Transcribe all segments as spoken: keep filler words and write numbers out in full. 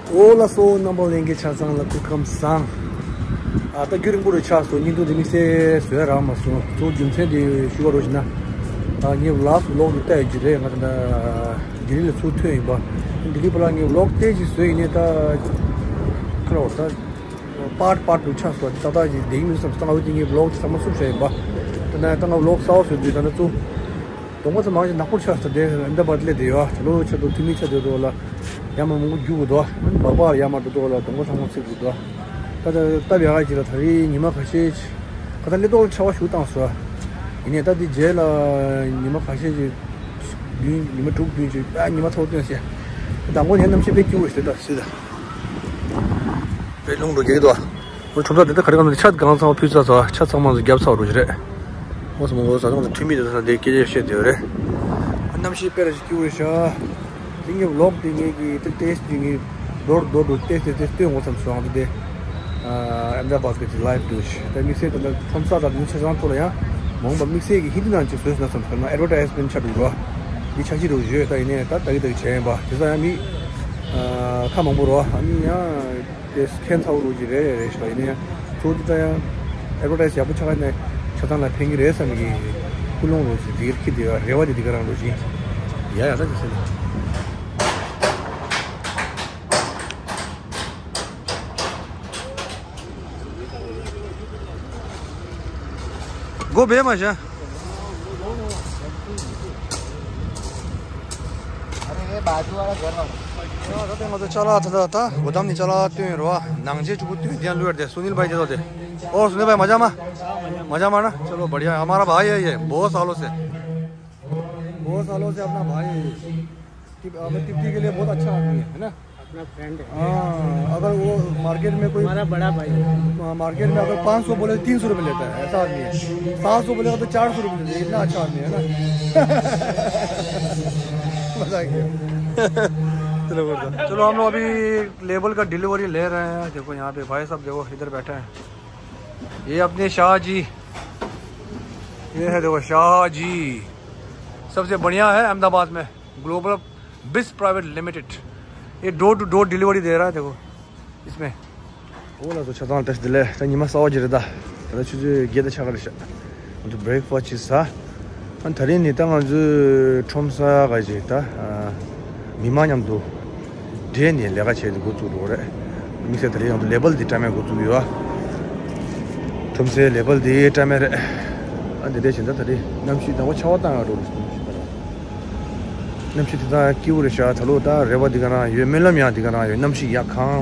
འོ་ལགས་སོ། རྣམ་པ་ལྷན་རྒྱས་ཆ་ཚང་ལ་སྐུ་ཁམས་བཟང་། ཨ་ད་རྒྱུན་རིང་པོ་རེ་ཆགས་སོང་། བརྙན་ཐུང་འདི་དམིགས་བསལ་བཟོ་ཡ་རག་མ་སོང་། གཙོ་བོ་རྒྱུ་མཚན་དེ་ཞུ་བ་རོགས་ཞུ་ན། ཨ་ངས་ལཱསི་ཝི་ལོག་འདི་བལྟས་ཡོད་ཀྱི་རེད། ང་ད་ལྟ་ལྡི་ལི་ལ་ཚུར་ཐོན་ཡིན་པ། ལྡི་ལི་པ་ལ་ངས་ཝི་ལོག་ཏོག་ཙམ་བཟོས་ཡིན་ནའི་ད་ཁ་ལོ་ད་པར་ཊི་པར་ཊི་ཊུ་ཆགས་སོང་། ཏག་ཏག་ཅིག་བསྡད་ཀྱི་མི་འདུག་བསམ་སོང་། ང་འོ་དེ་ངས་ཝི་ལོག་དེ་ཚང་མ་བསུབས་བཞག་ཡིན་པ། ད་ནི་ད་ང་ཝི་ལོག་གསར་པ་བཟོ་དུས་ད་ནི་གཙོ་གདོང་པ་ཚོ་མང་ཆེ་ནག་པོར་ཆགས་སོང་། དེ་ཨ་མེ་ད་བྷ་དི་སླེབས་བསྡད་ཡོད། ད་ལོ་ཆ་ཚང་འཐུས་མི་ཆགས་བསྡད་འདུག་ལ། ཡར་མར་མང་པོ་རྒྱུག་དགོས་འདུག་མ་པ་ལ་ཡར་མར་འགྲོ་འདུག་ལ། གདོང་པ་ཚང་མ་ཚིག་དགོས་འདུག་ད་ལྟ་སྟབས་ཡག་ཅིག་ལ་ད་རེས་ཉི་མ་ཁ་ཤས་ཅིག་ཁ་ད་སླེབས་ཐོག་ལ་ཆར་པ་ཞུ་བཏང་སོང་། ཡིན་ནའི་ད་འདི་རྗེས་ལ་ཉི་མ་ཁ་ཤས་ཅིག་བདུན་ཉི་མ་དྲུག་བདུན་ཅིག་ཨ་ཉི་མ་ཐོག་སྟོན་ཟེར། མདང་དགོང་ནས་གནམ་གཤིས་དཔེ་སྐྱིད་པོ་ཞིག་འདུག་ད་སུས་ད་དཔེ་རླུང་འགྲོ་རྒྱག་གི་འདུག་ཁྲོམ་ས་འདི་ད་ག་རེ་གང་འདི་ཆ་གང་ཚང་བ་ཕུལ་ཚར་སོང་། ཆ་ཚང་མ་ཚོ་བརྒྱབ་ཚར་བ་འདྲ་ཞིག་རེད། འོ་སོང་འོ་སོང་། ད་ང་ཚོ་འཐུས་མི་དེ་ཚོ་འདི་སྐད་ཆ་བཤད་བསྡད་ཡོད་རེད། གནམ་གཤིས་དཔེ་ར་ཞིག་སྐྱིད་པོ་རེད་ཤག་དེ་ངས་ཝི་ལོག་དེ་ངས་ཀྱི་དེ་ཏོག་ཙམ་ངས་མདོར་མདོར་དུ་ཏོག་ཙམ་ཏོག་ཙམ་སྟོན་དགོས་བསམ་སོང་། ཨ་དེ་ཨ་ཨེམ་ད་བྷ་དི་གི་ལའིབ་དུ་ད་དམིགས་བསལ་ད་ལྟ་ཁྲོམ་ས་དང་དེ་ཚོ་ཆ་ཚང་ཐོག་ལ་ཡང་མ་འོངས་པ་དམིགས་བསལ་གྱི་ཧིན་དི་ནང་ཅིག་བཟོས་སོང་བསམ་སོང་། ཨེ་ཌ་ཝར་ཊའི་སི་མེན་ཊི་ཆགས་འགྲོ་རོགས། འདི་ཆགས་ཀྱི་འགྲོ་བཞིན་ད་ཡིན་ནའི་ད་ད་གི་ད་གི་བྱས་ཡིན་པ། དེ་ཚོ་ཡང་མི་ཨ་ཁ་མང་པོ་རོགས། ཨ་ནི་ཡང་དེ་ཁྱད་མཚར་པོ་རོགས་ཀྱི་རེད་རེད་ཞིག་ལ། ཡིན་ནའི་ཡང་གཙོ་བོ་འདི་ད་ཡང་ཨེ་ཌ་ཝར་ཊའི་སི་ཡག་པོ་ཆགས་ནས་ཆ་ཚང་ལ་ཕན་གྱི་རེད་བསམ་གྱི་ཀུན་སློང་རོགས་ཀྱི་འདི་གི་ཁྱི་དེ་རེ་བ་དེ་འདི་ག་རང་རོགས་ཀྱི་ཡ་ཡ་ད་གི་ཟེར། སྒོ་སྦས་མ་བཞག་ད་ལྟ་ང་ཚོ་ཅ་ལག་ད་ད་ད་སྒོ་འགྲམ་ནས་ཅ་ལག་བཏོན་ཡོད་རེད་པ། ནང་ཆས་གཅིག་པུ་བཏོན་དེ་ཡང་བླུགས་ཡོད་རེད་དེ། སུ་ནིལ་བྷའི་དེ་ཚོ་དེ། ཨོ་སུ་ནིལ་བྷའི། མ་ཅག་མ། མ་ཅག་མ་ན། चलो बढ़िया है। हमारा भाई है ये। बहुत सालों से। बहुत सालों से अपना भाई है ये। टिप, हमें टिप्टी के लिए बहुत अच्छा आदमी है, है ना? अपना फ्रेंड है। हाँ, अगर वो मार्केट में कोई हमारा बड़ा भाई है। हाँ, मार्केट में अगर पाँच सौ बोले तो तीन सौ रुपये लेता है, ऐसा आदमी है। सात सौ बोलेगा तो चार सौ रुपये लेता है, इतना अच्छा आदमी है ना। मजाक है। चलो, चलो, हम लोग अभी लेबल का डिलीवरी ले रहे हैं। देखो यहाँ पे भाई साहब, देखो इधर बैठे हैं। ये अपने शाह जी, ये है देखो शाह जी, सबसे बढ़िया है अहमदाबाद में, ग्लोबल बिस प्राइवेट लिमिटेड। ये डोर टू डोर डिलीवरी दे रहा है। देखो इसमें। འོ་ལགས་སོ། ཆ་ཚང་བཀྲ་ཤིས་བདེ་ལེགས། ད་ཉི་མ་གསར་པ་ཅིག་རེད་ད། ད་ལྟ་ཆུ་ཚོད་བརྒྱད་དང་ཕྱེད་ཀ་རེད་ཤག་ང་ཚོ་བྷི་རེག་ཕ་སི་ཅིག་ཟ། ཨ་ད་རིང་ནི་ད་ང་ཚོའི་ཁྲོམ་ས་ག་ཅིག་ད་ཨ་མི་མང་མཉམ་དུ་འབྲེལ་ནས་ལས་ཀ་བྱས་ཏེ་འགོ་བཙུགས་འགྲོ་གི་རེད། དམིགས་བསལ་ད་རིང་ང་ཚོ་ལེ་བལ་འདི་བཀྲམ་ཡས་འགོ་བཙུགས་ཡོད། ཨ་ཁྲོམ་སའི་ལེ་བལ་འདི་བཀྲམ་ཡས་རེད། ཨ་འདི་འདྲས་བྱས་ད་ད་རིང་གནམ་གཤིས་ཟླ་བ་ཆར་པ་བཏང་ཡག་འགྲོ་རེད། གནམ་གཤིས་དེ་ད་སྐྱིད་པོ་རེད་ཤག་ད་ལོ་ད་རེ་བ་འདི་ག་རང་ཡོད། སྨོན་ལམ་ཡང་འདི་ག་རང་ཡོད། གནམ་གཤིས་ཡག་གང་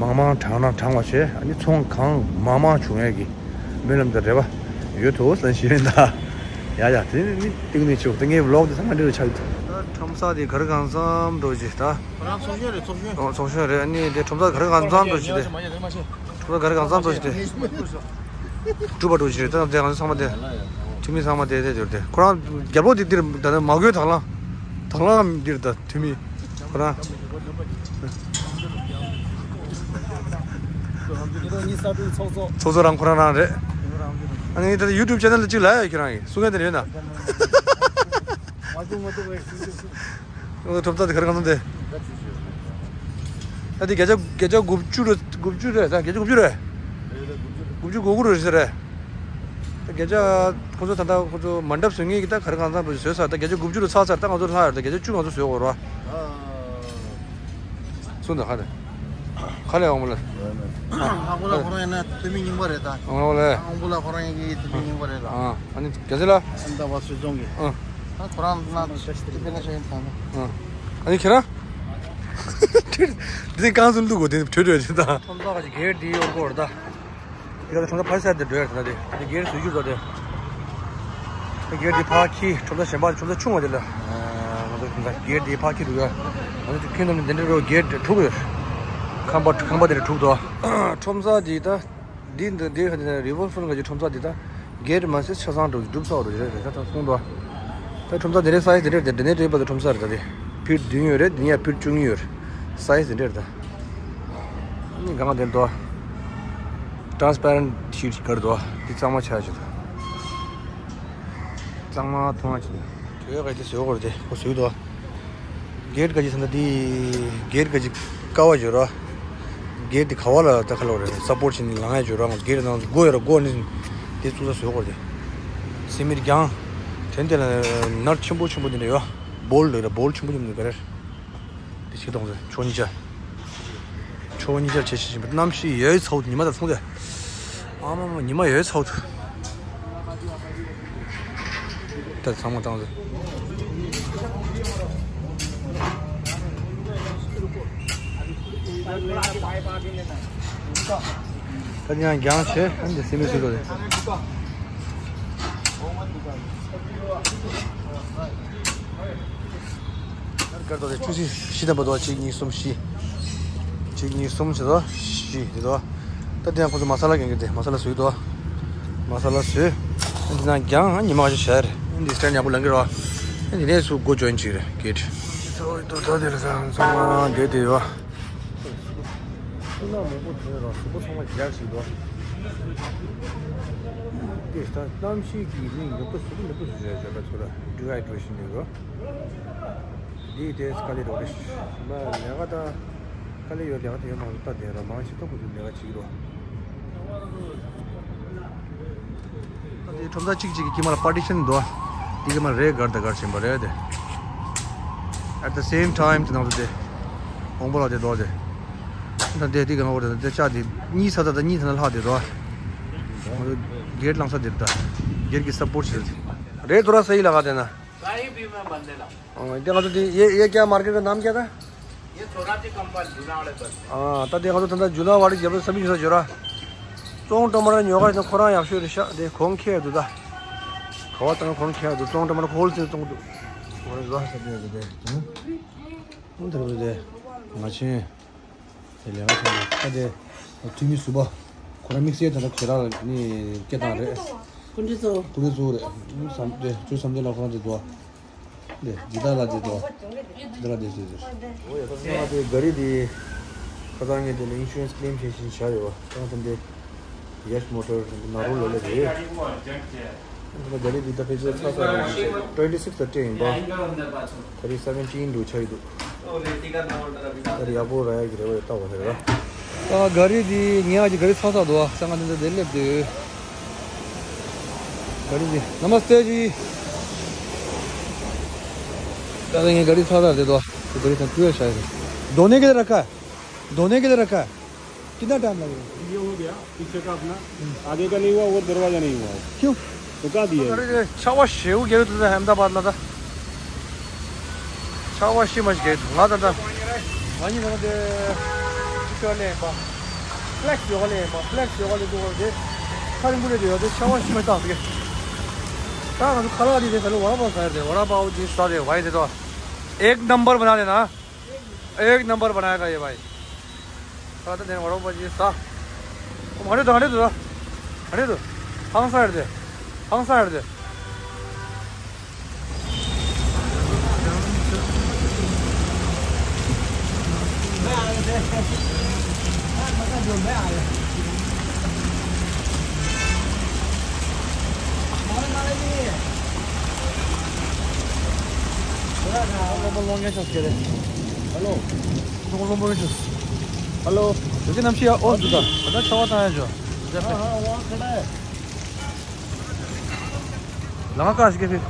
མང་མང་གྲང་ན་གྲང་བ་བྱས། ཨ་ནི་ཚོང་གང་མང་མང་བྱུང་ཡས་ཀྱི་སྨོན་ལམ་དང་རེ་བ་ཡོད་དོ་བསམ་ཞིག་ཡིན་ད། ཡ་ཡ་དེ་ནི་གཏིང་ནས་ཆོག་ད་ངའི་ཝི་ལོག་དེ་ཚང་མ་འདི་རུ་ཆགས་ཡོད། ད་ཁྲོམ་ས་དེ་ག་རེ་གང་འཚམ་འགྲོ་ཅིག་ད། ཁོ་རང་ཚོགས་གཞོན་རེད། ཚོགས་གཞོན། ཨོ་ཚོགས་གཞོན་རེད། ཨ་ནི་དེ་ཁྲོམ་ས་ག་རེ་གང་འཚམ་འགྲོ་ཅིག་དེ། ཁྲོམ་ས་ག་རེ་གང་འཚམ་འགྲོ་ཅིག་དེ། སྒྲུབ་པ་འགྲོ་ཅིག་རེད། ད་དེ་ང་ཚོ་ཚང་མ་དེ། འཐུས་མི་ཚང་མ་དེ་དེ་དེ་དེ་ཁོ་རང་རྒྱབ་ལོགས་དེ་འདིར་ད་ནི་མ་དགོས། དང་བླངས་དང་བླངས་འདིར་ད་འཐུས་མི་ཁོ་རང་། ཚོགས་གཙོ་རང་ཁོ་རང་རང་རེད། ཨ་ནི་ད་ཡུ་ཊུབ་ཅེ་ནལ་གཅིག་ལ་ཡ་ཁྱེད་རང་གིས་གསུང་མཁན་དེ་རེད་ན། ཁྲོམ་ས་དེ་ག་རེ་གང་འཚམ་དེ། ད་དེ་བརྒྱ་ཆ་བརྒྱ་ཆ་དགུ་བཅུ་རེད། དགུ་བཅུ་རེད་ད། བརྒྱ་ཆ་དགུ་བཅུ་རེད། དགུ་བཅུ་གོ་དགུ་རེད་ཟེར་རེད། ད་བརྒྱ་ཆ་ཁོ་ཚོ་ད་ལྟ་ཁོ་ཚོ་མ་འདྲ་བཟོ་མཁན་གྱི་ད་ག་རེ་གང་འཚམ་བཟོས་ཚར། ད་བརྒྱ་ཆ་དགུ་བཅུ་རུ་ཚར་ཚར། ད་ང་ཚོ་ལྷག་ཡོད། ད་བརྒྱ་ཆ་བཅུ་ང་ཚོ་བཟོས་ཡོད་རེད་བ། སོང་ད་ག་རེ། ག་ལེ་ཨོང་བུ་ལ། ཨ་ཁོ་ལ་ཁོ་རང་ཡིན་ན་འཐུས་མི་རྙིང་པ་རེད་ད། ཨོང་བུ་ལ། ཨོང་བུ་ལ་ཁོ་རང་ཡིན་གྱི་འཐུས་མི་རྙིང་པ་རེད་ད། ཨ་ཨ་ནི་རྒྱ་ཚེ་ལ། ཨན་ད་བ་སུད་ཚོང་གི། ཨ་ད་ཁོ་རང་ན་ཅི་ཕེ་ན་ཤ་ཡིན་ད་ན། ཨ་ཨ་ནི་ཁྱེད་རང་། འདི་ནི་རྐང་ཚུགས་འདུག་གོ། དེ་ནི་བྲོས་བྲོས་དེ་ད། ཁྲོམ་ཐོག་གི་གེ་ཊི་འདི་ཡོང་གོ་རེད་ད། དེ་ག་ཁྲོམ་ཐོག་ཕ་ས་དེ་འགྲོ་ཡ་རེད་ད། དེ་དེ་གེ་ཊི་བཟོས་རྒྱུ་རེད་ད་དེ། དེ་གེ་ཊི་འདི་ཕར་འཁྱེར། ཁྲོམ་ཐོག་གཞན་པ་ཁྲོམ་ཐོག་ཆུང་བ་དེ་ལ། ང་ཚོ་ཁྲོམ་ཐོག་གེ་ཊི་འདི་ཕར་འཁྱེར་འགྲོ་ཡ། ང་ཚོ་ཁྱོན་བསྡོམས་ནས་འདི་འདྲ་རེད་པ། གེ་ཊི་དྲུག་ཡོད། ཁང་པ་ཁང་པ་དེ་རེད་དྲུག་འདུག་ཁྲོམ་ས་དེ་ད། འདི་འདི་འདི་ཧ་འདི་ནས་རི་ཝར་ཕྲོན་ག་ཅིག་ཁྲོམ་ས་འདི་ད་གེ་ཊི་མ་ཟད་ཆ་ཚང་འགྲོ་གྲུབ་ཚར་བ་རེད་རེད་ད། ད་གསུངས་འདུག་ད་ཁྲོམ་ས་འདི་རེད། སའི་ཛི་འདི་འདྲ་རེད་ད། འདི་ནས་འདི་བར་དུ་ཁྲོམ་ས་རེད་ད། དེ་ཕིཊ་བདུན་ཡོད་རེད། འདི་ནས་ཡང་ཕིཊ་བཅུ་གཉིས་ཡོད་རེད། སའི་ཛི་འདི་འདྲ་རེད་ད། ཨ་ནི་གང་ག་འདི་འདུག་ཊ་རན་སི་པེ་རེན་ཊི་ཤིཊ་ག་རེ་འདུག་འདི་གཙང་མ་ཆགས་ཀྱི་འདུག་གཙང་མ་མཐོང་ཡ་ཅིག་འདུག་དེ་ག་ཅིག་བཟོས་ཡོད་རེད་དེ། ཁོ་བཟོས་འདུག་གེ་ཊི་ག་ཅིག་ད་ལྟ་འདི་གེ་ཊི་ག་ཅིག་ཀ་བ་བརྗོད་ར། གེ་ཊི་དེ་ག་བ་ལ་ད་ག་ལ་རེད། སཔོར་ཊི་བྱས་ནས་ལངས་ཡ་བརྗོད་ར། གེ་ཊི་ནང་སྒོ་ཡོད་ར། སྒོ་ནི་དེ་བཙུགས་ས་བཟོས་གོ་རེད། སེ་མིར་རྒྱང་། དོན་དེ་ལ་ནར་ཆེན་པོ་ཆེན་པོ་དེ་འདྲ་ཡོད། བོལ་རེད་ར། བོལ་ཆེན་པོ་ཆེན་པོ་དེ་ག་རེ་རེད། དེ་ཞིག་གཏོང་ཟེར། ཕྱོགས་གཉིས་ཆ། ཕྱོགས་གཉིས་ཆར་བྱེད་བཞིན་པ། གནམ་གཤིས་ཡོད་ཚ་བོ། ཉི་མ་དང་མཚུངས་ཏེ། ཨ་མ་མ། ཉི་མ་ཡོད་ཚ་བོ། ད་ཚང་མ་བཏང་ཟེར། ད་ཡང་རྒྱང་ཆེ། ཨ་འདི་སེ་མི་སུ་རོ་རེད། ཀར་དོ་དེ་བཅུ་གཅིག་བཞི་ལྡན་པ་དོ། གཅིག་གཉིས་གསུམ་བཞི། གཅིག་གཉིས་གསུམ་བྱས་དོ། བཞི་དེ་དོ། ད་དེ་ཡང་ཁོ་ཚོ་མ་ས་ལ་གན་གི་དེ་མ་ས་ལ་བཟོས་དོ། མ་ས་ལ་བཟོས། འདི་ན་རྒྱང་ཉི་མ་ཞིག་ཤར། འདི་སྟན་ཡག་པོ་ལང་གི་རོ། འདི་ནས་སུ་སྒོ་འཇོན་ཅིག་རེད་གེ་ཊི། ཚོ་དོ་དོ་དེ་ལ་ཚང་ཚང་མ་དེ་དེ་ཡོད། སུ་ན་མང་པོ་ཐོན་རོགས། སུ་པོ་ཚང་མ་རྒྱག་ཞིག་དོ། དེ་ལྟར་གནམ་གཤིས་ཀྱི་ནི་ཡོད་པ་སུ་པོ་ནི་པོ་ཞིག་རེད། ཇ་པ་ཚོ་ར་ཌི་ཧའི་ཌི་རེ་ཤན་ཡོད་རོགས། འདི་དེ་དཀའ་ལས་རོགས་རེད། མ་ལས་ཀ་དང་དཀའ་ལས་ཡོད། ལས་ཀ་དེ་ཡོད་མ་རེད། ད་དེ་ར་མང་ཆེ་ཐོག་གུ་དུ་ལས་ཀ་བྱེད་ཀྱི་རོགས། ད་དེ་ཁྲོམ་ས་གཅིག་གཅིག་གི་དཀྱིལ་མ་ལ་པར་ཊི་ཤན་འདུག་དེ་དཀྱིལ་མ་རེ་སྒར་དང་སྒར་ཕྱིན་པ་རེད་དེ། At the same time དེ་ནང་དུ་དེ་འོང་པ་ལ་དེ་འདུག་དེ། ད་དེ་དེ་གང་བོ་དེ་དེ་ལྕགས་དེ་གཉིས་ས་ད་ད་གཉིས་ས་ན་ལྷག་དེ་འདུག་གེ་ཊི་ལངས་ས་དེ་ད་གེ་ཊི་གི་སཔོར་ཊི་བྱེད་དེ་རེད། དོ་ར་སེ་ཡི་ལ་ག་དེ་ན། साहिब ही मैं बंदे ला। हाँ, ये क्या मार्केट का नाम क्या था? ये सोराची कंपाउंड, जूना वाले बस। हाँ, तो देखो तो धंधा जूना वाले जब सभी जूना जोरा। चौंग टमाटर न्योगा इतना खोरा याब शो रिशा दे खोंग खे दुदा। खवा तंग खोंग खे दु चौंग टमाटर खोल से तंग दु। वो जो है सब दे दे। हम्म। उधर दे। मचे। དེ་ལས་ཀ་ཐོན་ད་དེ་འཐུས་མི་ཟུར་པ་ཁོ་རང་དམིགས་བསལ་དེ་འདྲ་ཁྱེད་རང་ནི་སྐད་བཏང་རེད། ཀུན་འདྲེ་གཙོ་བོ། ཀུན་འདྲེ་གཙོ་བོ་རེད། བསམ་དེ་ཚོའི་བསམ་དེ་ལ་ཁོ་རང་དེ་འདུག་དེ་ཇི་ལྟར་ལ་དེ་འདུག་དེ་ལ་དེ་ཟེར་ཟེར། འོ་ཡ་ད་སེམས་ལ་དེ་ག་རེ་དེ་ཁ་སང་ངས་དེ་ལ་ཨིན་ཤུ་རན་སི་ཀི་ལེམ་བྱེད་བཞིན་བྱ་ཡོད་བ། ད་ད་འདི་ཡེཤ་མོ་ཊར་ནཱ་རོ་ལ་ལ་རེད། ད་ག་རེ་འདི་ད་ཕལ་ཆེར་ཚ་ཚ་རེད། ཊུ་ཝེན་ཊི་སིགས་ལ་སྤྲད་ཡིན་པ། ད་རེས་སེ་བེན་ཊིན་འགྲོ་ཆ་ཡི་འདུག་ད་རེས་ཡག་པོ་རག་ཡག་གི་རེ་བ་ཡོད་ལྟ་བ་རེད་ར། ད་ག་རེ་འདི་ངས་ཨ་ཅེ་ག་རེ་ཚ་ཚ་འདུག་ཨ། ས་ང་འདི་འདི་སླེབས་འདུག་ག་རེ་འདི་ནམ་སྟེ་ཅི། ད་ངས་ག་རེ་ཚ་ཚ་འདི་འདུག་ག་རེ་དང་ཅུ་ཡ་ཤ་ཡི། दोने के लिए रखा है। दोने के लिए रखा है। कितना टाइम लगेगा? ये हो गया, पीछे का अपना। आगे का नहीं हुआ, वो दरवाजा नहीं हुआ है। क्यों? तो कहाँ दिया है? अरे, ये छावा शेव गया तो अहमदाबाद ला था। छावा शी मच गए, वहाँ था, था। वहीं था, दे, चले, बा। फ्लेक्स यो वाले, बा, फ्लेक्स यो वाले, दो वाले, दे। खाली मुझे दे, दे, छावा शी मच था, दे। ता, हम खला दी, दे, चलो, वड़ा पाव साइड दे, वड़ा पाव जी, सारे, भाई दे दो। एक नंबर बना देना। एक नंबर बनाएगा ये भाई। साथ देने वालों पर ये सा। हम हटे दो, हटे दो। हटे दो। हम साइड दे। हम साइड दे। हेलो। हेलो। देखो नमशी यार और जुदा। पता छवा था जो। हाँ, हाँ, वहाँ खड़ा है। लगा कहाँ से फिर?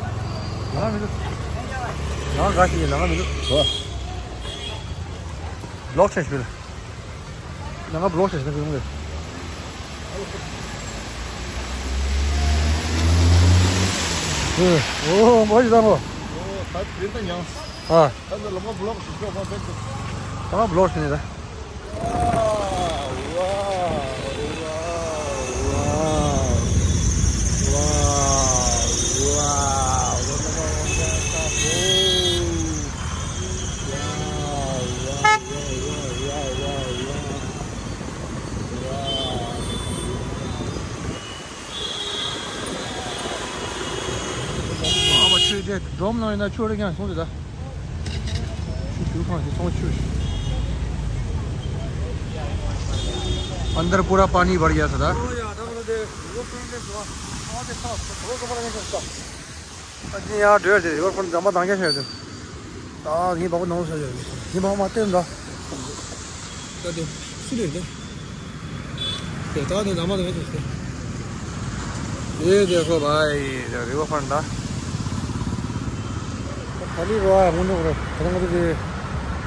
लगा मिलो। लगा कहाँ से? लगा मिलो। वाह। ब्लॉक चेंज मिलो। Nanga block chesna kung de. Oh, mo da mo. Oh, ta printa yang. Ha. Ta lo mo block chesna ko ba. Nanga block chesna da. Wow, wow, wow. Wow, wow. ཨ་མ་ཆོས་དེ་སྒྲོམ་ནང་ཡིན་ན་ཆོས་རེ་ཀྱང་སོང་དེ་ད། ཆུ་ཁང་དེ་ཚོང་ཆུ། अंदर पूरा पानी भर गया था। ཨ་ཅེ་ཡར་འགྲོ་ཡ་དེ་རི་བར་ཕོན་འཇམ་པ་དང་རྒྱ་ཆེ་ཡ་དེ། ད་ངའི་བ་པོ་ནང་ལ་ས་ཡོད། ངའི་བ་པོ་མ་བསྟན་འདྲ། ད་དེ་སུ་རེད་དེ། དེ་ད་དེ་ལམ་མ་དེ་མེད་དེ། དེ་དེ་ཁོ་བའི་རི་བ་ཧྥན་ད། ད་ལི་རོ་ཨ་ངོ་ནོ་རོ་ད་ང་ཚོ་དེ་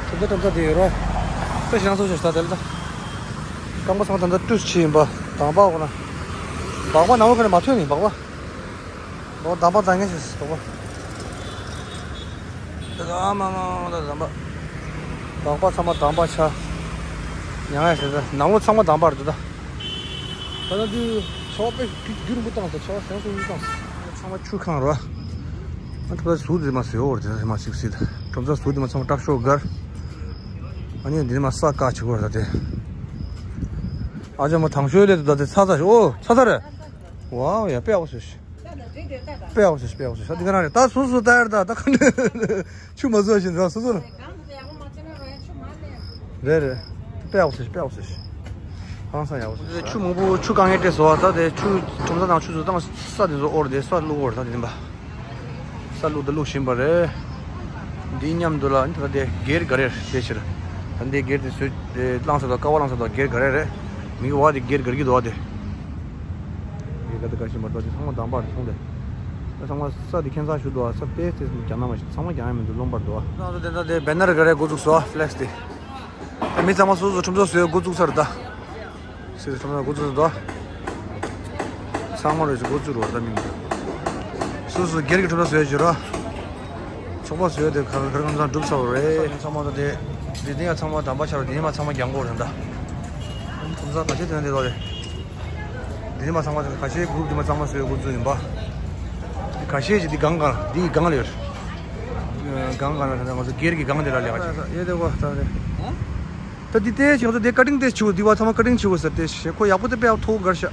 ཁྱིམ་ཚང་ཐམས་ཅད་དེ་རོ། ད་ཞེ་སྡང་ཚོ་ཞེ་སྡང་དེ་ལ་ད། རྐང་པ་ཚང་མ་ད་ལྟ་བཀྲུས་ཕྱིན་ཡིན་པ་དང་པ་འོ་ན། སྦག་སྦག་ནང་ལོགས་ཁ་ནས་མ་ཐོན་ནི་སྦག་སྦག། འོ་དང་པ་ད་ངས་ཞེས་སྡང་པ། ད་ཨ་མ་མ་མ་ད་དམ་པ། དང་པ་ཚང་མ་དང་པ་ཆ། ཉང་ཡ་ཟེར་ད་ནང་ལོགས་ཚང་མ་དང་པ་རེད་འདུག་ད། ད་ད་དུས་ཆར་པ་དཔེ་རྒྱུན་རིང་པོ་བཏང་ད་ཆར་པ་ཞེ་སྡང་ཚོ་བཏང་། ཚང་མ་ཆུ་ཁང་རོ། ཨ་ད་ད་ཟུག་དེ་མ་ཟེར་འོར་དེ་མ་ཞིག་སྲིད། གྲོང་ཚོ་ཟུག་དེ་མ་ཚང་མ་སྐྲག་ཤོག་གར། ཨ་ནི་འདི་མ་ས་ཀ་ཆུ་གོར་ད་དེ། ཨ་ཅག་མ་དང་ཤོས་ལས་དུ་ད་དེ་ཚ་ཚ་ཞོ་ཨོ་ཚ་ཚ་རེད། ཝའོ་ཡ་དཔེ་ཨོ་སོ་ཤི། དཔེ་ཡག་པོ་ཞིག་དཔེ་ཡག་པོ་ཞིག་ད་འདི་ག་རང་རེད་ད་སོ་སོ་ལྟ་ཡར་ད་ད་ག་འདྲ་ཆུ་མ་བཟོ་བཞིན་ར་སོ་སོ་རེད་རེད། དཔེ་ཡག་པོ་ཞིག་དཔེ་ཡག་པོ་ཞིག་ཧང་སང་ཡག་པོ་ཞིག་ཆུ་མང་པོ་ཆུ་གང་ངེས་སྤྲད་སོ་བ་ད་དེ་ཆུ་ཁྲོམ་ས་དང་ཆུ་ཚོད་དང་ས་དེ་ཚོ་ཨོར་དེ་ས་བླུག་ཨོར་ད་དེ་ཡིན་པ་ས་བླུག་ད་བླུག་བཞིན་པ་རེད། འདིའི་མཉམ་དུ་ལ་ད་དེ་སྒེར་ག་རེ་རེད་དེ་ཕྱིར་ད་འདི་སྒེར་དེ་བཟོས་དེ་བླངས་ས་དང་ཀ་བ་བླངས་ས་དང་སྒེར་ག་རེ་རེད། མིག་བ་དེ་སྒེར་ག་རེ་གི་འདུག་བ་དེ། ཡི་ག་དེ་ག་ཤི་མར་ཏོ་དེ་ཚང་མ་དམ་པར་སོང་སྟེ། ད་ཚང་མ་ས་དེ་ཁྱད་མཚར་ཞུ་འདུག་ཨ་ས་དེ་དེ་རྒྱ་ནག་མ་ཞིག་ཚང་མ་རྒྱ་ནག་མི་འདུག་རློམ་པར་འདུག་ཨ། ད་དེ་ད་དེ་བེ་ནར་ག་རེ་འགོ་བཙུགས་སོ་ཨ་ཕི་ལེགས་དེ། ད་མི་ཚང་མ་སོ་སོ་ཁྲོམ་ཚོགས་སུ་འགོ་བཙུགས་ཚར་ད། སི་ཁྲོམ་ཚོགས་འགོ་བཙུགས་འདུག་ཨ། ཚང་མ་རེ་ཞིག་འགོ་བཙུགས་རོགས་ད་མི་འདུག་སོ་སོ་སྒེར་གྱི་ཁྲོམ་ཚོགས་བཟོས་བཞུར་རོགས། ཚོགས་པ་བཟོས་ཏེ་གར་གར་ཁང་ཚང་གྲུབ་ཚར་བ་རེད། ཚང་མ་ད་དེ། དེ་དེ་ཡང་ཚང་མ་དམ་པ་ཆགས་རེད་དེ་མ་ཚང་མ་རྒྱང་གོ་རེད་ད། ཁྲོམ་ཚོགས་ག་ཤེད་དེ་ན་དེ་ལོ་རེད། འདི་མ་ཚང་མ་ཁ་ཤས་གུ་རུབ་འདི་མ་ཚང་མ་བཟོས་འགོ་བཙུགས་ཡིན་པ། ཁ་ཤས་ཀྱི་འདི་སྒང་སྒང་འདི་སྒང་ལ་ཡོད། སྒང་སྒང་ལ་ང་ཚོ་སྒེར་གྱི་སྒང་འདི་ལ་ལས་ཀ་བྱེད། ཡོད་དེ་གོ་ད་རེད། ད་འདི་ལྟས་ཅིག་ང་ཚོ་འདི་ཀ་ཊིང་ཏེ་བྱེད་འདི་བ་ཚང་མ་ཀ་ཊིང་བྱེད་ཟེར་ཏེ་ཞེ་ཁོ་ཡག་པོ་དེ་དཔེ་ཡག་ཐོག་གར་ཤ།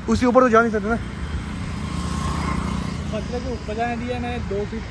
ཨུ་སི་ཨུ་པར་དུ་ཇ་ནི་ཟེར་དེ་ན། पतले को ऊपर जाने दिया मैंने दो फीट